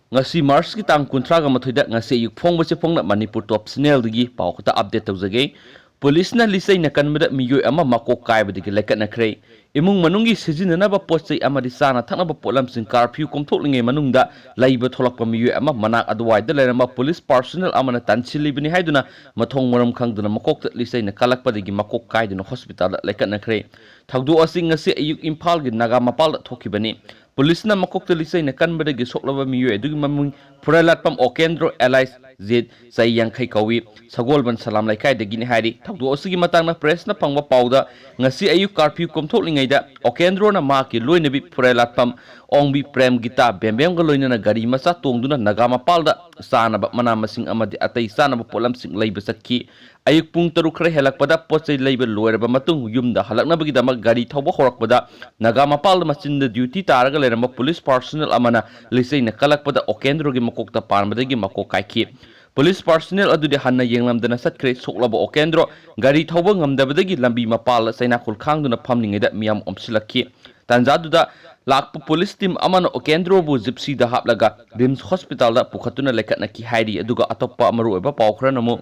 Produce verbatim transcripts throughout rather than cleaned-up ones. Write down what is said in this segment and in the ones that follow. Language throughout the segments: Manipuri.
ꯉꯁꯤ ꯃꯥꯔꯆꯀꯤ ꯇꯥꯡ ꯀꯨꯟꯊ꯭ꯔꯥꯒ ꯃꯥꯊꯣꯏꯗ ꯉꯁꯤ ꯑꯌꯨꯛ ꯐꯣꯡꯕꯁꯤ ꯐꯣꯡꯅ ꯃꯅꯤꯄꯨꯔ ꯇꯣꯞ ꯆꯦꯅꯦꯜꯗꯒꯤ ꯄꯥꯎ ꯈꯛꯇ ꯑꯞꯗꯦꯠ ꯇꯧꯖꯒꯦ꯫ ꯄꯨꯂꯤꯁꯅ ꯂꯤꯆꯩꯅ ꯀꯟꯕꯗ ꯃꯤꯑꯣꯏ ꯑꯃ ꯃꯀꯣꯛ ꯀꯥꯏꯕꯗꯒꯤ ꯂꯩꯈꯠꯅꯈ꯭ꯔꯦ꯫ ꯏꯃꯨꯡ ꯃꯅꯨꯡꯒꯤ ꯁꯤꯖꯤꯟꯅꯅꯕ ꯄꯣꯠ ꯆꯩ ꯑꯃꯗꯤ ꯆꯥꯅ ꯊꯛꯅꯕ ꯄꯣꯠꯂꯝꯁꯤꯡ ꯀꯥꯔꯐ꯭ꯌꯨ ꯀꯣꯝꯊꯣꯛꯂꯤꯉꯩ ꯃꯅꯨꯡꯗ ꯂꯩꯕ ꯊꯣꯛꯂꯛꯄ ꯃꯤꯑꯣꯏ ꯑꯃ ꯃꯅꯥꯛ ꯑꯗꯨꯋꯥꯏꯗ ꯂꯩꯔꯝꯕ ꯄꯨꯂꯤꯁ ꯄꯥꯔꯁꯣꯅꯦꯜ ꯑꯃꯅ ꯇꯥꯟꯁꯤꯜꯂꯤꯕꯅꯤ ꯍꯥꯏꯗꯨꯅ ꯃꯊꯣꯡ ꯃꯔꯝ ꯈꯪꯗꯅ ꯃꯀꯣꯛꯇ ꯂꯤꯆꯩꯅ ꯀꯜꯂꯛꯄꯗꯒꯤ ꯃꯀꯣꯛ ꯀꯥꯏꯗꯨꯅ ꯍꯣꯁꯄꯤꯇꯥꯜꯗ ꯂꯩꯈꯠꯅꯈ꯭ꯔꯦ꯫ ꯊꯧꯗꯣꯛ ꯑꯁꯤ ꯉꯁꯤ ꯑꯌꯨꯛ ꯏꯝꯐꯥꯜꯒꯤ ꯅꯥꯒꯥ ꯃꯄꯥꯜꯗ ꯊꯣꯛꯈꯤꯕꯅꯤ꯫ ꯄꯨꯂꯤꯁꯅ ꯃꯀꯣꯛꯇ ꯂꯤꯆꯩꯅ ꯀꯟꯕꯗꯒꯤ ꯁꯣꯛꯂꯕ ꯃꯤꯑꯣꯏ ꯑꯗꯨꯒꯤ ꯃꯃꯤꯡ ꯐꯨꯔꯥꯏꯂꯥꯠꯄꯝ ꯑꯣꯀꯦꯟꯗ꯭ꯔꯣ ꯑꯦꯂꯥꯏꯁ ꯖꯤꯠ, ꯆꯍꯤ ꯌꯥꯡꯈꯩ ꯀꯧꯏ꯫ ꯁꯒꯣꯜꯕꯟ ꯁꯂꯥꯝ ꯂꯩꯀꯥꯏꯗꯒꯤꯅꯤ ꯍꯥꯏꯔꯤ꯫ ꯊꯧꯗꯣꯛ ꯑꯁꯤꯒꯤ ꯃꯇꯥꯡꯗ ꯄ꯭ꯔꯦꯁꯅ ꯐꯪꯕ ꯄꯥꯎꯗ, ꯉꯁꯤ ꯑꯌꯨꯛ ꯀꯥꯔꯐ꯭ꯌꯨ ꯀꯣꯝꯊꯣꯛꯂꯤꯉꯩꯗ ꯑꯣꯀꯦꯟꯗ꯭ꯔꯣꯅ ꯃꯍꯥꯛꯀꯤ ꯂꯣꯏꯅꯕꯤ ꯐꯨꯔꯥꯏꯂꯥꯠꯄꯝ ꯑꯣꯡꯕꯤ ꯄ꯭ꯔꯦꯝꯒꯤꯇꯥ ꯕꯦꯝꯕꯦꯝꯒ ꯂꯣꯏꯅꯅ ꯒꯥꯔꯤ ꯃꯆꯥ ꯇꯣꯡꯗꯨꯅ ꯅꯥꯒꯥ ꯃꯄꯥꯜꯗ ꯆꯥꯅꯕ ꯃꯅꯥ ꯃꯁꯤꯡ ꯑꯃꯗꯤ ꯑꯇꯩ ꯆꯥꯅꯕ ꯄꯣꯠꯂꯝꯁꯤꯡ ꯂꯩꯕ ꯆꯠꯈꯤ꯫ ꯑꯌꯨꯛ ꯄꯨꯡ ꯇꯔꯨꯛ ꯈꯔ ꯍꯦꯜꯂꯛꯄꯗ ꯄꯣꯠ ꯆꯩ ꯂꯩꯕ ꯂꯣꯏꯔꯕ ꯃꯇꯨꯡ ꯌꯨꯝꯗ ꯍꯜꯂꯛꯅꯕꯒꯤꯗꯃꯛ ꯒꯥꯔꯤ ꯊꯧꯕ ꯍꯧꯔꯛꯄꯗ ꯅꯥꯒꯥ ꯃꯄꯥꯜꯗ ꯃꯆꯤꯟꯗ ꯗ꯭ꯌꯨꯇꯤ ꯇꯥꯔꯒ ꯂꯩꯔꯝꯕ ꯄꯨꯂꯤꯁ ꯄꯥꯔꯁꯣꯅꯦꯜ ꯑꯃꯅ ꯂꯤꯆꯩꯅ ꯀꯜꯂꯛꯄꯗ ꯑꯣꯀꯦꯟꯗ꯭ꯔꯣꯒꯤ ꯃꯀꯣꯛꯇ ꯄꯥꯟꯕꯗꯒꯤ ꯃꯀꯣꯛ ꯀꯥꯏꯈꯤ꯫ ꯄꯨꯂꯤꯁ ꯄꯥꯔꯁꯣꯅꯦꯜ ꯑꯗꯨꯗꯤ ꯍꯟꯅ ꯌꯦꯡꯂꯝꯗꯅ ꯆꯠꯈ꯭ꯔꯦ꯫ ꯁꯣꯛꯂꯕ ꯑꯣꯀꯦꯟꯗ꯭ꯔꯣ ꯒꯥꯔꯤ ꯊꯧꯕ ꯉꯝꯗꯕꯗꯒꯤ ꯂꯝꯕꯤ ꯃꯄꯥꯜꯗ ꯆꯩꯅꯥꯈꯨꯜ ꯈꯥꯡꯗꯨꯅ ꯐꯝꯂꯤꯉꯩꯗ ꯃꯤꯌꯥꯝ ꯑꯣꯝꯁꯤꯜꯂꯛꯈꯤ꯫ ꯇꯥꯟꯖꯥꯗꯨꯗ ꯂꯥꯛꯄ ꯄꯨꯂꯤꯁ ꯇꯤꯝ ꯑꯃꯅ ꯑꯣꯀꯦꯟꯗ꯭ꯔꯣꯕꯨ ꯖꯤꯞꯁꯤꯗ ꯍꯥꯞꯂꯒ ꯔꯤꯝꯁ ꯍꯣꯁꯄꯤꯇꯥꯜꯗ ꯄꯨꯈꯠꯇꯨꯅ ꯂꯩꯈꯠꯅꯈꯤ ꯍꯥꯏꯔꯤ꯫ ꯑꯗꯨꯒ ꯑꯇꯣꯞꯄ ꯃꯔꯨꯑꯣꯏꯕ ꯄꯥꯎ ꯈꯔꯅ ꯑꯃꯨꯛ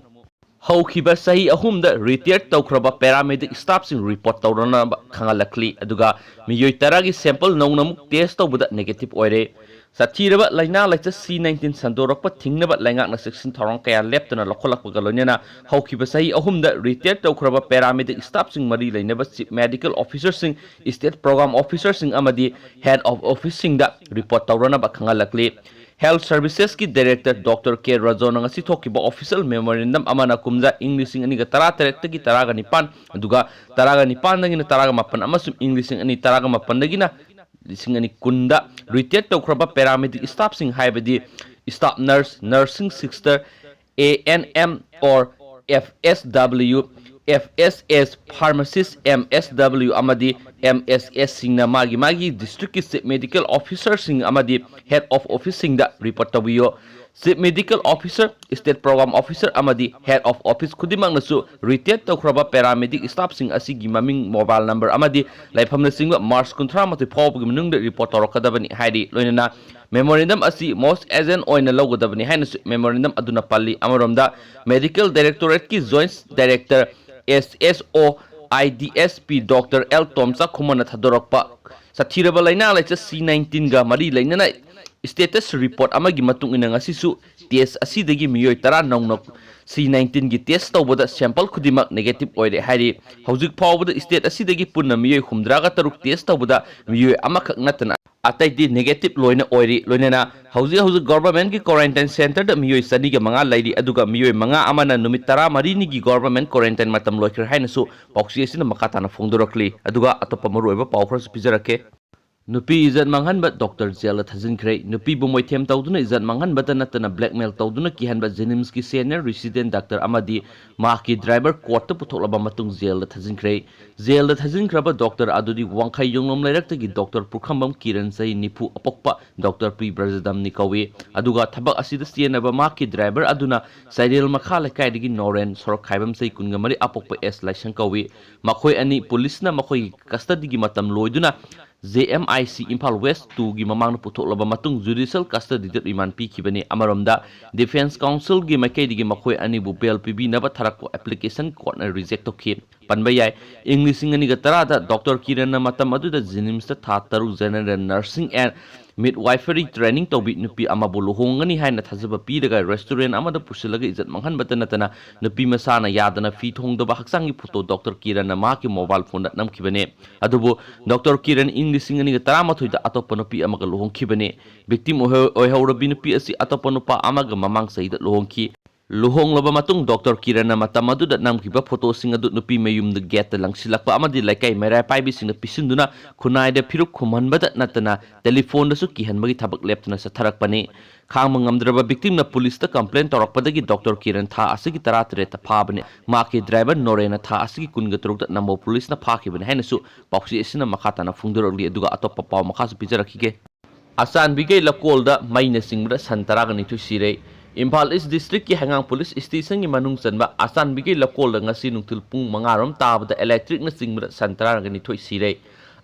ꯍꯧꯈꯤꯕ ꯆꯍꯤ ꯑꯍꯨꯝꯗ ꯔꯤꯇꯥꯌꯔ ꯇꯧꯈ꯭ꯔꯕ ꯄꯦꯔꯥꯃꯦꯗꯤꯛ ꯁ꯭ꯇꯥꯐꯁꯤꯡ ꯔꯤꯄꯣꯔꯠ ꯇꯧꯔꯅꯕ ꯈꯪꯍꯜꯂꯛꯂꯤ꯫ ꯑꯗꯨꯒ ꯃꯤꯑꯣꯏ ꯇꯔꯥꯒꯤ ꯁꯦꯝꯄꯜ ꯅꯧꯅ ꯑꯃꯨꯛ ꯇꯦꯁ ꯇꯧꯕꯗ ꯅꯦꯒꯦꯇꯤꯚ ꯑꯣꯏꯔꯦ꯫ ꯁꯥꯊꯤꯔꯕ ꯂꯥꯏꯅꯥ ꯂꯥꯏꯆꯠ ꯁꯤ ꯅꯥꯏꯟꯇꯤꯟ ꯁꯟꯗꯣꯔꯛꯄ ꯊꯤꯡꯅꯕ ꯂꯩꯉꯥꯛꯅ ꯆꯦꯛꯁꯤꯟ ꯊꯧꯔꯥꯡ ꯀꯌꯥ ꯂꯦꯞꯇꯅ ꯂꯧꯈꯠꯂꯛꯄꯒ ꯂꯣꯏꯅꯅ ꯍꯧꯈꯤꯕ ꯆꯍꯤ ꯑꯍꯨꯝꯗ ꯔꯤꯇꯥꯌꯔ ꯇꯧꯈ꯭ꯔꯕ ꯄꯦꯔꯥꯃꯦꯗꯤꯛ ꯁ꯭ꯇꯥꯐꯁꯤꯡ ꯃꯔꯤ ꯂꯩꯅꯕ ꯆꯤꯐ ꯃꯦꯗꯤꯀꯦꯜ ꯑꯣꯐꯤꯁꯔꯁꯤꯡ, ꯁ꯭ꯇꯦꯠ ꯄ꯭ꯔꯣꯒ꯭ꯔꯥꯝ ꯑꯣꯐꯤꯁꯔꯁꯤꯡ ꯑꯃꯗꯤ ꯍꯦꯗ ꯑꯣꯐ ꯑꯣꯐꯤꯁꯁꯤꯡꯗ ꯔꯤꯄꯣꯔꯠ ꯇꯧꯔꯅꯕ ꯈꯪꯍꯜꯂꯛꯂꯤ꯫ ꯍꯦꯜꯊ ꯁꯔꯚꯤꯁꯦꯁꯀꯤ ꯗꯥꯏꯔꯦꯛꯇꯔ ꯗꯣꯛꯇꯔ ꯀꯦ ꯔꯖꯣꯅ ꯉꯁꯤ ꯊꯣꯛꯈꯤꯕ ꯑꯣꯐꯤꯁꯤꯌꯦꯜ ꯃꯦꯃꯣꯔꯦꯟꯗꯝ ꯑꯃꯅ ꯀꯨꯝꯖꯥ ꯏꯪ ꯂꯤꯁꯤꯡ ꯑꯅꯤꯒ ꯇꯔꯥꯇꯔꯦꯠꯇꯒꯤ ꯇꯔꯥꯒ ꯅꯤꯄꯥꯟ, ꯑꯗꯨꯒ ꯇꯔꯥꯒ ꯅꯤꯄꯥꯟꯗꯒꯤꯅ ꯇꯔꯥꯒ ꯃꯥꯄꯟ ꯑꯃꯁꯨꯡ ꯏꯪ ꯂꯤꯁꯤꯡ ꯑꯅꯤ ꯇꯔꯥꯒ ꯃꯥꯄꯟꯗꯒꯤꯅ ꯂꯤꯁꯤꯡ ꯑꯅꯤ ꯀꯨꯟꯗ ꯔꯤꯇꯥꯌꯔ ꯇꯧꯈ꯭ꯔꯕ ꯄꯦꯔꯥꯃꯦꯗꯤꯛ ꯁ꯭ꯇꯥꯐꯁꯤꯡ, ꯍꯥꯏꯕꯗꯤ staff nurse, nursing sister, A N M or F S W, F S S, pharmacies, M S W ꯑꯃꯗꯤ ꯑꯦꯝ ꯑꯦꯁ ꯑꯦꯁꯁꯤꯡꯅ ꯃꯥꯒꯤ ꯃꯥꯒꯤ ꯗꯤꯁꯇ꯭ꯔꯤꯛꯀꯤ ꯆꯤꯐ ꯃꯦꯗꯤꯀꯦꯜ ꯑꯣꯐꯤꯁꯔꯁꯤꯡ ꯑꯃꯗꯤ ꯍꯦꯗ ꯑꯣꯐ ꯑꯣꯐꯤꯁꯁꯤꯡꯗ ꯔꯤꯄꯣꯔꯠ ꯇꯧꯕꯤꯌꯨ꯫ Chief Medical Officer, State Program Officer ꯑꯃꯗꯤ Head of Office ꯈꯨꯗꯤꯡꯃꯛꯅꯁꯨ retired ꯇꯧꯈ꯭ꯔꯕ paramedic staffꯁꯤꯡ ꯑꯁꯤꯒꯤ ꯃꯃꯤꯡ, mobile number ꯑꯃꯗꯤ ꯂꯩꯐꯝꯅꯆꯤꯡꯕ March ꯀꯨꯟꯊ꯭ꯔꯥ ꯃꯥꯊꯣꯏ ꯐꯥꯎꯕꯒꯤ ꯃꯅꯨꯡꯗ report ꯇꯧꯔꯛꯀꯗꯕꯅꯤ ꯍꯥꯏꯔꯤ꯫ ꯂꯣꯏꯅꯅ memorandum ꯑꯁꯤ most urgent ꯑꯣꯏꯅ ꯂꯧꯒꯗꯕꯅꯤ ꯍꯥꯏꯅꯁꯨ memorandum ꯑꯗꯨꯅ ꯄꯜꯂꯤ꯫ ꯑꯃꯔꯣꯝꯗ, Medical Directorateꯀꯤ Joint Director, S S O, I D S P Doctor L ꯇꯣꯝꯆꯥ ꯈꯨꯃꯟꯅ ꯊꯥꯗꯣꯔꯛꯄ ꯁꯥꯊꯤꯔꯕ ꯂꯥꯏꯅꯥ ꯂꯥꯏꯆꯠ C nineteenꯒ ꯃꯔꯤ ꯂꯩꯅꯅ status report ꯑꯃꯒꯤ ꯃꯇꯨꯡ ꯏꯟꯅ, ꯉꯁꯤꯁꯨ test ꯑꯁꯤꯗꯒꯤ ꯃꯤꯑꯣꯏ ꯇꯔꯥ ꯅꯧꯅ C nineteenꯒꯤ test ꯇꯧꯕꯗ sample ꯈꯨꯗꯤꯡꯃꯛ negative ꯑꯣꯏꯔꯦ ꯍꯥꯏꯔꯤ꯫ ꯍꯧꯖꯤꯛ ꯐꯥꯎꯕꯗ state ꯑꯁꯤꯗꯒꯤ ꯄꯨꯟꯅ ꯃꯤꯑꯣꯏ ꯍꯨꯝꯗ꯭ꯔꯥꯒ ꯇꯔꯨꯛ test ꯇꯧꯕꯗ ꯃꯤꯑꯣꯏ ꯑꯃꯈꯛ ꯅꯠꯇꯅ ꯑꯇꯩꯗꯤ negative ꯂꯣꯏꯅ ꯑꯣꯏꯔꯤ꯫ ꯂꯣꯏꯅꯅ ꯍꯧꯖꯤꯛ ꯍꯧꯖꯤꯛ governmentꯀꯤ quarantine centreꯗ ꯃꯤꯑꯣꯏ ꯆꯅꯤꯒ ꯃꯉꯥ ꯂꯩꯔꯤ, ꯑꯗꯨꯒ ꯃꯤꯑꯣꯏ ꯃꯉꯥ ꯑꯃꯅ ꯅꯨꯃꯤꯠ ꯇꯔꯥꯃꯔꯤꯅꯤꯒꯤ government quarantine ꯃꯇꯝ ꯂꯣꯏꯈ꯭ꯔꯦ ꯍꯥꯏꯅꯁꯨ ꯄꯥꯎꯆꯦ ꯑꯁꯤꯅ ꯃꯈꯥ ꯇꯥꯅ ꯐꯣꯡꯗꯣꯔꯛꯂꯤ꯫ ꯑꯗꯨꯒ ꯑꯇꯣꯞꯄ ꯃꯔꯨꯑꯣꯏꯕ ꯄꯥꯎ ꯈꯔꯁꯨ ꯄꯤꯖꯔꯛꯀꯦ꯫ ꯅꯨꯄꯤ ꯏꯖꯠ ꯃꯥꯡꯍꯟꯕ ꯗꯣꯛꯇꯔ ꯖꯦꯜꯗ ꯊꯥꯖꯤꯟꯈ꯭ꯔꯦ꯫ ꯅꯨꯄꯤꯕꯨ ꯃꯣꯏꯊꯦꯝ ꯇꯧꯗꯨꯅ ꯏꯖꯠ ꯃꯥꯡꯍꯟꯕꯇ ꯅꯠꯇꯅ blackmail ꯇꯧꯗꯨꯅ ꯀꯤꯍꯟꯕ JNIMSꯀꯤ senior resident doctor ꯑꯃꯗꯤ ꯃꯍꯥꯛꯀꯤ driver courtꯇ ꯄꯨꯊꯣꯛꯂꯕ ꯃꯇꯨꯡ ꯖꯦꯜꯗ ꯊꯥꯖꯤꯟꯈ꯭ꯔꯦ꯫ ꯖꯦꯜꯗ ꯊꯥꯖꯤꯟꯈ꯭ꯔꯕ ꯗꯣꯛꯇꯔ ꯑꯗꯨꯗꯤ ꯋꯥꯡꯈꯩ ꯌꯣꯡꯂꯣꯝ ꯂꯩꯔꯛꯇꯒꯤ ꯗꯣꯛꯇꯔ ꯄꯨꯈ꯭ꯔꯝꯕꯝ ꯀꯤꯔꯟ, ꯆꯍꯤ ꯅꯤꯐꯨ, ꯑꯄꯣꯛꯄ ꯗꯣꯛꯇꯔ ꯄꯤ ꯕ꯭ꯔꯖꯗꯝꯅꯤ ꯀꯧꯏ꯫ ꯑꯗꯨꯒ ꯊꯕꯛ ꯑꯁꯤꯗ ꯆꯦꯟꯅꯕ ꯃꯍꯥꯛꯀꯤ driver ꯑꯗꯨꯅ ꯆꯥꯏꯔꯦꯜ ꯃꯈꯥ ꯂꯩꯀꯥꯏꯗꯒꯤ ꯅꯣꯔꯦꯟ ꯁꯣꯔꯣꯛꯈꯥꯏꯕꯝ, ꯆꯍꯤ ꯀꯨꯟꯃꯔꯤ, ꯑꯄꯣꯛꯄ ꯑꯦꯁ ꯂꯥꯏꯁꯪ ꯀꯧꯏ꯫ ꯃꯈꯣꯏ ꯑꯅꯤ ꯄꯨꯂꯤꯁꯅ ꯃꯈꯣꯏꯒꯤ custodyꯒꯤ ꯃꯇꯝ ꯂꯣꯏꯗꯨꯅ JMIC ꯏꯝꯐꯥꯜ West twoꯒꯤ ꯃꯃꯥꯡꯗ ꯄꯨꯊꯣꯛꯂꯕ ꯃꯇꯨꯡ judicial custodyꯗ remand ꯄꯤꯈꯤꯕꯅꯤ꯫ ꯑꯃꯔꯣꯝꯗ, defence counselꯒꯤ ꯃꯥꯏꯀꯩꯗꯒꯤ ꯃꯈꯣꯏ ꯑꯅꯤꯕꯨ bail ꯄꯤꯕꯤꯅꯕ ꯊꯥꯔꯛꯄ application courtꯅ reject ꯇꯧꯈꯤ꯫ ꯄꯟꯕ ꯌꯥꯏ, ꯏꯪ ꯂꯤꯁꯤꯡ ꯑꯅꯤꯒ ꯇꯔꯥꯗ ꯗꯣꯛꯇꯔ ꯀꯤꯔꯟꯅ ꯃꯇꯝ ꯑꯗꯨꯗ JNIMSꯇ ꯊꯥ ꯇꯔꯨꯛ general nursing and midwifery training ꯇꯧꯕꯤ ꯅꯨꯄꯤ ꯑꯃꯕꯨ ꯂꯨꯍꯣꯡꯒꯅꯤ ꯍꯥꯏꯅ ꯊꯥꯖꯕ ꯄꯤꯔꯒ restaurant ꯑꯃꯗ ꯄꯨꯁꯤꯜꯂꯒ ꯏꯖꯠ ꯃꯥꯡꯍꯟꯕꯇ ꯅꯠꯇꯅ ꯅꯨꯄꯤ ꯃꯁꯥꯅ ꯌꯥꯗꯅ ꯐꯤ ꯊꯣꯡꯗꯕ ꯍꯛꯆꯥꯡꯒꯤ photo ꯗꯣꯛꯇꯔ ꯀꯤꯔꯟꯅ ꯃꯍꯥꯛꯀꯤ mobile phoneꯗ ꯅꯝꯈꯤꯕꯅꯤ꯫ ꯑꯗꯨꯕꯨ ꯗꯣꯛꯇꯔ ꯀꯤꯔꯟ ꯏꯪ ꯂꯤꯁꯤꯡ ꯑꯅꯤꯒ ꯇꯔꯥꯃꯥꯊꯣꯏꯗ ꯑꯇꯣꯞꯄ ꯅꯨꯄꯤ ꯑꯃꯒ ꯂꯨꯍꯣꯡꯈꯤꯕꯅꯤ꯫ Victim ꯑꯣꯏꯍꯧ-, ꯑꯣꯏꯍꯧꯔꯕꯤ ꯅꯨꯄꯤ ꯑꯁꯤ ꯑꯇꯣꯞꯄ ꯅꯨꯄꯥ ꯑꯃꯒ ꯃꯃꯥꯡ ꯆꯍꯤꯗ ꯂꯨꯍꯣꯡꯈꯤ꯫ ꯂꯨꯍꯣꯡꯂꯕ ꯃꯇꯨꯡ ꯗꯣꯛꯇꯔ ꯀꯤꯔꯟꯅ ꯃꯇꯝ ꯑꯗꯨꯗ ꯅꯝꯈꯤꯕ photoꯁꯤꯡ ꯑꯗꯨ ꯅꯨꯄꯤ ꯃꯌꯨꯝꯗ gateꯇ ꯂꯪꯁꯤꯜꯂꯛꯄ ꯑꯃꯗꯤ ꯂꯩꯀꯥꯏ ꯃꯩꯔꯥ ꯄꯥꯏꯕꯤꯁꯤꯡꯅ ꯄꯤꯁꯤꯟꯗꯨꯅ ꯈꯨꯟꯅꯥꯏꯗ ꯐꯤꯔꯨꯛ ꯈꯨꯝꯍꯟꯕꯗ ꯅꯠꯇꯅ telephoneꯗꯁꯨ ꯀꯤꯍꯟꯕꯒꯤ ꯊꯕꯛ ꯂꯦꯞꯇꯅ ꯆꯠꯊꯔꯛꯄꯅꯤ꯫ ꯈꯥꯡꯕ ꯉꯝꯗ꯭ꯔꯕ victimꯅ ꯄꯨꯂꯤꯁꯇ complain ꯇꯧꯔꯛꯄꯗꯒꯤ ꯗꯣꯛꯇꯔ ꯀꯤꯔꯟ ꯊꯥ ꯑꯁꯤꯒꯤ ꯇꯔꯥꯇꯔꯦꯠꯇ ꯐꯥꯕꯅꯤ꯫ ꯃꯍꯥꯛꯀꯤ driver ꯅꯣꯔꯦꯟꯅ ꯊꯥ ꯑꯁꯤꯒꯤ ꯀꯨꯟꯒ ꯇꯔꯨꯛꯇ ꯅꯝꯕꯣꯜ ꯄꯨꯂꯤꯁꯅ ꯐꯥꯈꯤꯕꯅꯤ ꯍꯥꯏꯅꯁꯨ ꯄꯥꯎꯆꯦ ꯑꯁꯤꯅ ꯃꯈꯥ ꯇꯥꯅ ꯐꯣꯡꯗꯣꯔꯛꯂꯤ꯫ ꯑꯗꯨꯒ ꯑꯇꯣꯞꯄ ꯄꯥꯎ ꯃꯈꯥꯁꯨ ꯄꯤꯖꯔꯛꯈꯤꯒꯦ꯫ ꯑꯆꯥꯟꯕꯤꯒꯩ ꯂꯀꯣꯜꯗ ꯃꯩꯅ ꯆꯤꯡꯕꯗ ꯁꯟ ꯇꯔꯥꯒ ꯅꯤꯊꯣꯏ ꯁꯤꯔꯦ꯫ ꯏꯝꯐꯥꯜ ꯏꯁ ꯗꯤꯁꯇ꯭ꯔꯤꯛꯀꯤ ꯍꯩꯉꯥꯡ ꯄꯨꯂꯤꯁ ꯁ꯭ꯇꯦꯁꯟꯒꯤ ꯃꯅꯨꯡ ꯆꯟꯕ ꯑꯆꯥꯟꯕꯤꯒꯩ ꯂꯀꯣꯜꯗ ꯉꯁꯤ ꯅꯨꯡꯊꯤꯜ ꯄꯨꯡ ꯃꯉꯥ ꯔꯣꯝ ꯇꯥꯕꯗ ꯏꯂꯦꯛꯇ꯭ꯔꯤꯛꯅ ꯆꯤꯡꯕꯗ ꯁꯟ ꯇꯔꯥꯒ ꯅꯤꯊꯣꯏ ꯁꯤꯔꯦ꯫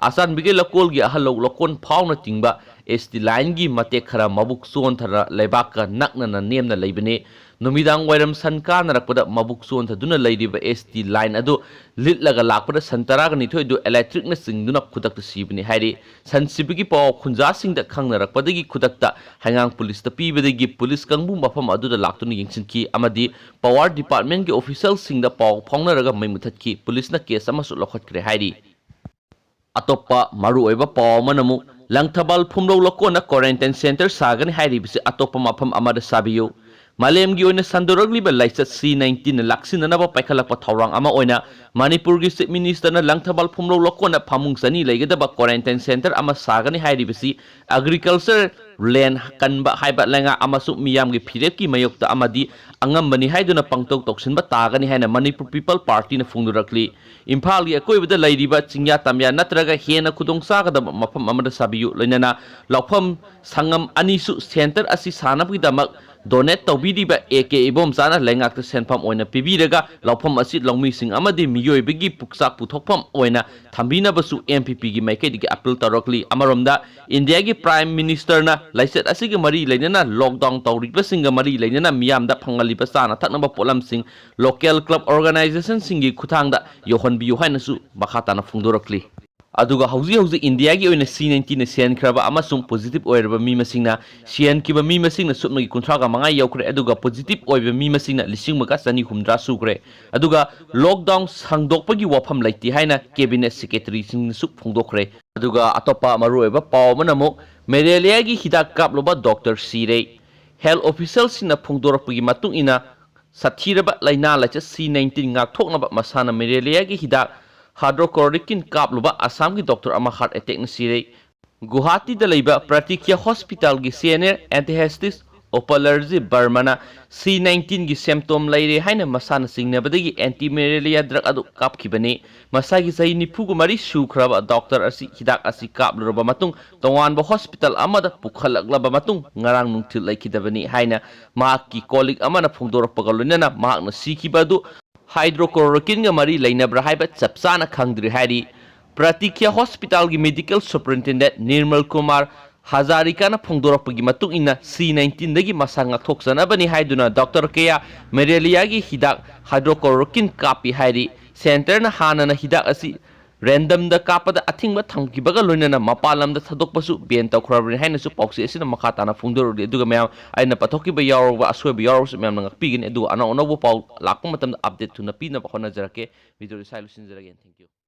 ꯑꯆꯥꯟꯕꯤꯒꯩ ꯂꯀꯣꯜꯒꯤ ꯑꯍꯜ ꯂꯧ ꯂꯀꯣꯟ ꯐꯥꯎꯅ ꯆꯤꯡꯕ ꯑꯦꯁ ꯇꯤ ꯂꯥꯏꯟꯒꯤ ꯃꯇꯦꯛ ꯈꯔ ꯃꯕꯨꯛ ꯆꯣꯟꯊꯔ ꯂꯩꯕꯥꯛꯀ ꯅꯛꯅꯅ ꯅꯦꯝꯅ ꯂꯩꯕꯅꯤ꯫ ꯅꯨꯃꯤꯗꯥꯡ ꯋꯥꯏꯔꯝ ꯁꯟ ꯀꯥꯅꯔꯛꯄꯗ ꯃꯕꯨꯛ ꯆꯣꯟꯊꯗꯨꯅ ꯂꯩꯔꯤꯕ ꯑꯦꯁ ꯇꯤ ꯂꯥꯏꯟ ꯑꯗꯨ ꯂꯤꯠꯂꯒ ꯂꯥꯛꯄꯗ ꯁꯟ ꯇꯔꯥꯒ ꯅꯤꯊꯣꯏ ꯑꯗꯨ ꯏꯂꯦꯛꯇ꯭ꯔꯤꯛꯅ ꯆꯤꯡꯗꯨꯅ ꯈꯨꯗꯛꯇ ꯁꯤꯕꯅꯤ ꯍꯥꯏꯔꯤ꯫ ꯁꯟ ꯁꯤꯕꯒꯤ ꯄꯥꯎ ꯈꯨꯟꯖꯥꯁꯤꯡꯗ ꯈꯪꯅꯔꯛꯄꯗꯒꯤ ꯈꯨꯗꯛꯇ ꯍꯩꯉꯥꯡ ꯄꯨꯂꯤꯁꯇ ꯄꯤꯕꯗꯒꯤ ꯄꯨꯂꯤꯁ ꯀꯥꯡꯕꯨ ꯃꯐꯝ ꯑꯗꯨꯗ ꯂꯥꯛꯇꯨꯅ ꯌꯦꯡꯁꯤꯟꯈꯤ ꯑꯃꯗꯤ ꯄꯋꯥꯔ ꯗꯤꯄꯥꯔꯠꯃꯦꯟꯒꯤ ꯑꯣꯐꯤꯁꯤꯌꯦꯜꯁꯤꯡꯗ ꯄꯥꯎ ꯐꯥꯎꯅꯔꯒ ꯃꯩ ꯃꯨꯊꯠꯈꯤ꯫ ꯄꯨꯂꯤꯁꯅ ꯀꯦꯁ ꯑꯃꯁꯨ ꯂꯧꯈꯠꯈ꯭ꯔꯦ ꯍꯥꯏꯔꯤ꯫ ꯑꯇꯣꯞꯄ ꯃꯔꯨꯑꯣꯏꯕ ꯄꯥꯎ ꯑꯃꯅ ꯑꯃꯨꯛ ꯂꯪꯊꯕꯥꯜ ꯐꯨꯝꯂꯧ ꯂꯀꯣꯟꯅ ꯀ꯭ꯋꯥꯔꯦꯟꯇꯥꯏꯟ ꯁꯦꯟꯇꯔ ꯁꯥꯒꯅꯤ ꯍꯥꯏꯔꯤꯕꯁꯤ ꯑꯇꯣꯞꯄ ꯃꯐꯝ ꯑꯃꯗ ꯁꯥꯕꯤꯌꯨ꯫ ꯃꯥꯂꯦꯝꯒꯤ ꯑꯣꯏꯅ ꯁꯟꯗꯣꯔꯛꯂꯤꯕ ꯂꯥꯏꯆꯠ ꯁꯤ ꯅꯥꯏꯟꯇꯤꯟꯅ ꯂꯥꯛꯁꯤꯟꯅꯅꯕ ꯄꯥꯏꯈꯠꯂꯛꯄ ꯊꯧꯔꯥꯡ ꯑꯃ ꯑꯣꯏꯅ ꯃꯅꯤꯄꯨꯔꯒꯤ ꯆꯤꯐ ꯃꯤꯅꯤꯁꯇꯔꯅ ꯂꯪꯊꯕꯥꯜ ꯐꯨꯝꯂꯧ ꯂꯀꯣꯟꯅ ꯐꯃꯨꯡ ꯆꯅꯤ ꯂꯩꯒꯗꯕ ꯀ꯭ꯋꯥꯔꯦꯟꯇꯥꯏꯟ ꯁꯦꯟꯇꯔ ꯑꯃ ꯁꯥꯒꯅꯤ ꯍꯥꯏꯔꯤꯕꯁꯤ ꯑꯦꯒ꯭ꯔꯤꯀꯜꯆꯔ ꯂꯦꯟ ꯀꯟꯕ ꯍꯥꯏꯕ ꯂꯩꯉꯥꯛ ꯑꯃꯁꯨꯡ ꯃꯤꯌꯥꯝꯒꯤ ꯐꯤꯔꯦꯞꯀꯤ ꯃꯥꯌꯣꯛꯇ ꯑꯃꯗꯤ ꯑꯉꯝꯕꯅꯤ ꯍꯥꯏꯗꯨꯅ ꯄꯪꯇꯧ ꯇꯧꯁꯤꯟꯕ ꯇꯥꯒꯅꯤ ꯍꯥꯏꯅ ꯃꯅꯤꯄꯨꯔ ꯄꯤꯄꯜ ꯄꯥꯔꯇꯤꯅ ꯐꯣꯡꯗꯣꯔꯛꯂꯤ꯫ ꯏꯝꯐꯥꯜꯒꯤ ꯑꯀꯣꯏꯕꯗ ꯂꯩꯔꯤꯕ ꯆꯤꯡꯌꯥ ꯇꯝꯌꯥ ꯅꯠꯇ꯭ꯔꯒ ꯍꯦꯟꯅ ꯈꯨꯗꯣꯡ ꯆꯥꯒꯗꯕ ꯃꯐꯝ ꯑꯃꯗ ꯁꯥꯕꯤꯌꯨ꯫ ꯂꯣꯏꯅꯅ ꯂꯧꯐꯝ ꯁꯪꯉꯝ ꯑꯅꯤꯁꯨ ꯁꯦꯟꯇꯔ ꯑꯁꯤ ꯁꯥꯅꯕꯒꯤꯗꯃꯛ ꯗꯣꯅꯦꯠ ꯇꯧꯕꯤꯔꯤꯕ ꯑꯦ ꯀꯦ ꯏꯕꯣꯝꯆꯥꯅ ꯂꯩꯉꯥꯛꯇ ꯁꯦꯟꯐꯝ ꯑꯣꯏꯅ ꯄꯤꯕꯤꯔꯒ ꯂꯧꯐꯝ ꯑꯁꯤ ꯂꯧꯃꯤꯁꯤꯡ ꯑꯃꯗꯤ ꯃꯤꯑꯣꯏꯕꯒꯤ ꯄꯨꯛꯆꯥꯛ ꯄꯨꯊꯣꯛꯐꯝ ꯑꯣꯏꯅ ꯊꯝꯕꯤꯅꯕꯁꯨ ꯑꯦꯝ ꯄꯤ ꯄꯤꯒꯤ ꯃꯥꯏꯀꯩꯗꯒꯤ ꯑꯄꯤꯜ ꯇꯧꯔꯛꯂꯤ꯫ ꯑꯃꯔꯣꯝꯗ ꯏꯟꯗꯤꯌꯥꯒꯤ ꯄ꯭ꯔꯥꯏꯝ ꯃꯤꯅꯤꯁꯇꯔꯅ ꯂꯥꯏꯆꯠ ꯑꯁꯤꯒ ꯃꯔꯤ ꯂꯩꯅꯅ ꯂꯣꯛꯗꯥꯎꯟ ꯇꯧꯔꯤꯕꯁꯤꯡꯒ ꯃꯔꯤ ꯂꯩꯅꯅ ꯃꯤꯌꯥꯝꯗ ꯐꯪꯍꯜꯂꯤꯕ ꯆꯥꯅ ꯊꯛꯅꯕ ꯄꯣꯠꯂꯝꯁꯤꯡ ꯂꯣꯀꯦꯜ ꯀ꯭ꯂꯕ ꯑꯣꯔꯒꯅꯥꯏꯖꯦꯁꯟꯁꯤꯡꯒꯤ ꯈꯨꯠꯊꯥꯡꯗ ꯌꯧꯍꯟꯕꯤꯌꯨ ꯍꯥꯏꯅꯁꯨ ꯃꯈꯥ ꯇꯥꯅ ꯐꯣꯡꯗꯣꯔꯛꯂꯤ꯫ ꯑꯗꯨꯒ ꯍꯧꯖꯤꯛ ꯍꯧꯖꯤꯛ ꯏꯟꯗꯤꯌꯥꯒꯤ ꯑꯣꯏꯅ ꯁꯤ ꯅꯥꯏꯟꯇꯤꯟꯅ ꯁꯤꯍꯟꯈ꯭ꯔꯕ ꯑꯃꯁꯨꯡ ꯄꯣꯖꯤꯇꯤꯚ ꯑꯣꯏꯔꯕ ꯃꯤ ꯃꯁꯤꯡꯅ, ꯁꯤꯍꯟꯈꯤꯕ ꯃꯤ ꯃꯁꯤꯡꯅ ꯁꯨꯞꯅꯒꯤ ꯀꯨꯟꯊ꯭ꯔꯥꯒ ꯃꯉꯥ ꯌꯧꯈ꯭ꯔꯦ, ꯑꯗꯨꯒ ꯄꯣꯖꯤꯇꯤꯚ ꯑꯣꯏꯕ ꯃꯤ ꯃꯁꯤꯡꯅ ꯂꯤꯁꯤꯡ ꯑꯃꯒ ꯆꯅꯤ ꯍꯨꯝꯗ꯭ꯔꯥ ꯁꯨꯈ꯭ꯔꯦ꯫ ꯑꯗꯨꯒ ꯂꯣꯛꯗꯥꯎꯟ ꯁꯥꯡꯗꯣꯛꯄꯒꯤ ꯋꯥꯐꯝ ꯂꯩꯇꯦ ꯍꯥꯏꯅ ꯀꯦꯕꯤꯅꯦꯠ ꯁꯦꯀ꯭ꯔꯦꯇꯔꯤꯁꯤꯡꯅꯁꯨ ꯐꯣꯡꯗꯣꯛꯈ꯭ꯔꯦ꯫ ꯑꯗꯨꯒ ꯑꯇꯣꯞꯄ ꯃꯔꯨꯑꯣꯏꯕ ꯄꯥꯎ ꯑꯃꯅ ꯑꯃꯨꯛ ꯃꯦꯂꯦꯔꯤꯌꯥꯒꯤ ꯍꯤꯗꯥꯛ ꯀꯥꯞꯂꯨꯕ ꯗꯣꯛꯇꯔ ꯁꯤꯔꯦ꯫ ꯍꯦꯜꯊ ꯑꯣꯐꯤꯁꯤꯌꯦꯜꯁꯤꯡꯅ ꯐꯣꯡꯗꯣꯔꯛꯄꯒꯤ ꯃꯇꯨꯡ ꯏꯟꯅ, ꯁꯥꯊꯤꯔꯕ ꯂꯥꯏꯅꯥ ꯂꯥꯏꯆꯠ ꯁꯤ ꯅꯥꯏꯟꯇꯤꯟ ꯉꯥꯛꯊꯣꯛꯅꯕ ꯃꯁꯥꯅ ꯃꯦꯂꯦꯔꯤꯌꯥꯒꯤ ꯍꯤꯗꯥꯛ ꯍꯥꯏꯗ꯭ꯔꯣꯀꯣꯔꯣꯇꯤꯟ ꯀꯥꯞꯂꯨꯕ ꯑꯁꯥꯝꯒꯤ ꯗꯣꯛꯇꯔ ꯑꯃ ꯍꯥꯔꯠ ꯑꯦꯇꯦꯛꯅ ꯁꯤꯔꯦ꯫ ꯒꯨꯋꯥꯍꯥꯇꯤꯗ ꯂꯩꯕ ꯄ꯭ꯔꯇꯤꯀ꯭ꯌꯥ ꯍꯣꯁꯄꯤꯇꯥꯜꯒꯤ ꯁꯦꯅꯤꯌꯔ ꯑꯦꯅꯦꯁꯊꯦꯁꯤꯁ ꯎꯄꯂꯔꯖꯤ ꯕꯔꯃꯅ ꯁꯤ ꯅꯥꯏꯟꯇꯤꯟꯒꯤ ꯁꯦꯝꯇꯣꯝ ꯂꯩꯔꯦ ꯍꯥꯏꯅ ꯃꯁꯥꯅ ꯆꯤꯡꯅꯕꯗꯒꯤ ꯑꯦꯟꯇꯤ ꯃꯦꯔꯦꯂꯤꯌꯥ ꯗ꯭ꯔꯒ ꯑꯗꯨ ꯀꯥꯞꯈꯤꯕꯅꯤ꯫ ꯃꯁꯥꯒꯤ ꯆꯍꯤ ꯅꯤꯐꯨꯒ ꯃꯔꯤ ꯁꯨꯈ꯭ꯔꯕ ꯗꯣꯛꯇꯔ ꯑꯁꯤ ꯍꯤꯗꯥꯛ ꯑꯁꯤ ꯀꯥꯞꯂꯨꯔꯕ ꯃꯇꯨꯡ ꯇꯣꯉꯥꯟꯕ ꯍꯣꯁꯄꯤꯇꯥꯜ ꯑꯃꯗ ꯄꯨꯈꯠꯂꯛꯂꯕ ꯃꯇꯨꯡ ꯉꯔꯥꯡ ꯅꯨꯡꯊꯤꯜ ꯂꯩꯈꯤꯗꯕꯅꯤ ꯍꯥꯏꯅ ꯃꯍꯥꯛꯀꯤ ꯀꯣꯂꯤꯛ ꯑꯃꯅ ꯐꯣꯡꯗꯣꯔꯛꯄꯒ ꯂꯣꯏꯅꯅ ꯃꯍꯥꯛꯅ ꯁꯤꯈꯤꯕ ꯑꯗꯨ ꯍꯥꯏꯗ꯭ꯔꯣꯀꯣꯔꯣꯀꯤꯟꯒ ꯃꯔꯤ ꯂꯩꯅꯕ꯭ꯔꯥ ꯍꯥꯏꯕ ꯆꯞ ꯆꯥꯅ ꯈꯪꯗ꯭ꯔꯤ ꯍꯥꯏꯔꯤ꯫ ꯄ꯭ꯔꯇꯤꯈ꯭ꯌꯥ ꯍꯣꯁꯄꯤꯇꯥꯜꯒꯤ ꯃꯦꯗꯤꯀꯦꯜ ꯁꯨꯄꯔꯤꯟꯇꯦꯟꯗꯦꯟꯠ ꯅꯤꯔꯃꯜ ꯀꯨꯃꯥꯔ ꯍꯖꯥꯔꯤꯀꯥꯅ ꯐꯣꯡꯗꯣꯔꯛꯄꯒꯤ ꯃꯇꯨꯡ ꯏꯟꯅ, ꯁꯤ ꯅꯥꯏꯟꯇꯤꯟꯗꯒꯤ ꯃꯁꯥ ꯉꯥꯛꯊꯣꯛꯆꯅꯕꯅꯤ ꯍꯥꯏꯗꯨꯅ ꯗꯣꯛꯇꯔ ꯀꯌꯥ ꯃꯦꯔꯦꯂꯤꯌꯥꯒꯤ ꯍꯤꯗꯥꯛ ꯍꯥꯏꯗ꯭ꯔꯣꯀꯣꯔꯣꯀꯤꯟ ꯀꯥꯞꯄꯤ ꯍꯥꯏꯔꯤ꯫ ꯁꯦꯟꯇꯔꯅ ꯍꯥꯟꯅꯅ ꯍꯤꯗꯥꯛ ꯑꯁꯤ ꯔꯦꯟꯗꯝꯗ ꯀꯥꯞꯄꯗ ꯑꯊꯤꯡꯕ ꯊꯝꯈꯤꯕꯒ ꯂꯣꯏꯅꯅ ꯃꯄꯥꯟ ꯂꯝꯗ ꯊꯥꯗꯣꯛꯄꯁꯨ ꯕꯦꯟ ꯇꯧꯈ꯭ꯔꯕꯅꯤ ꯍꯥꯏꯅꯁꯨ ꯄꯥꯎꯆꯦ ꯑꯁꯤꯅ ꯃꯈꯥ ꯇꯥꯅ ꯐꯣꯡꯗꯣꯔꯛꯂꯤ꯫ ꯑꯗꯨꯒ ꯃꯌꯥꯝ, ꯑꯩꯅ ꯄꯊꯣꯛꯈꯤꯕ ꯌꯥꯎꯔꯕ, ꯑꯁꯣꯏꯕ ꯌꯥꯎꯔꯕꯁꯨ ꯃꯌꯥꯝꯅ ꯉꯥꯛꯄꯤꯒꯅꯤ꯫ ꯑꯗꯨꯒ ꯑꯅꯧ ꯑꯅꯧꯕ ꯄꯥꯎ ꯂꯥꯛꯄ ꯃꯇꯝꯗ ꯑꯞꯗꯦꯠ ꯊꯨꯅ ꯄꯤꯅꯕ ꯍꯣꯠꯅꯖꯔꯛꯀꯦ꯫ ꯚꯤꯗꯤꯑꯣ ꯏꯁꯥ ꯂꯣꯏꯁꯤꯟꯖꯔꯒꯦ꯫ Thank you꯫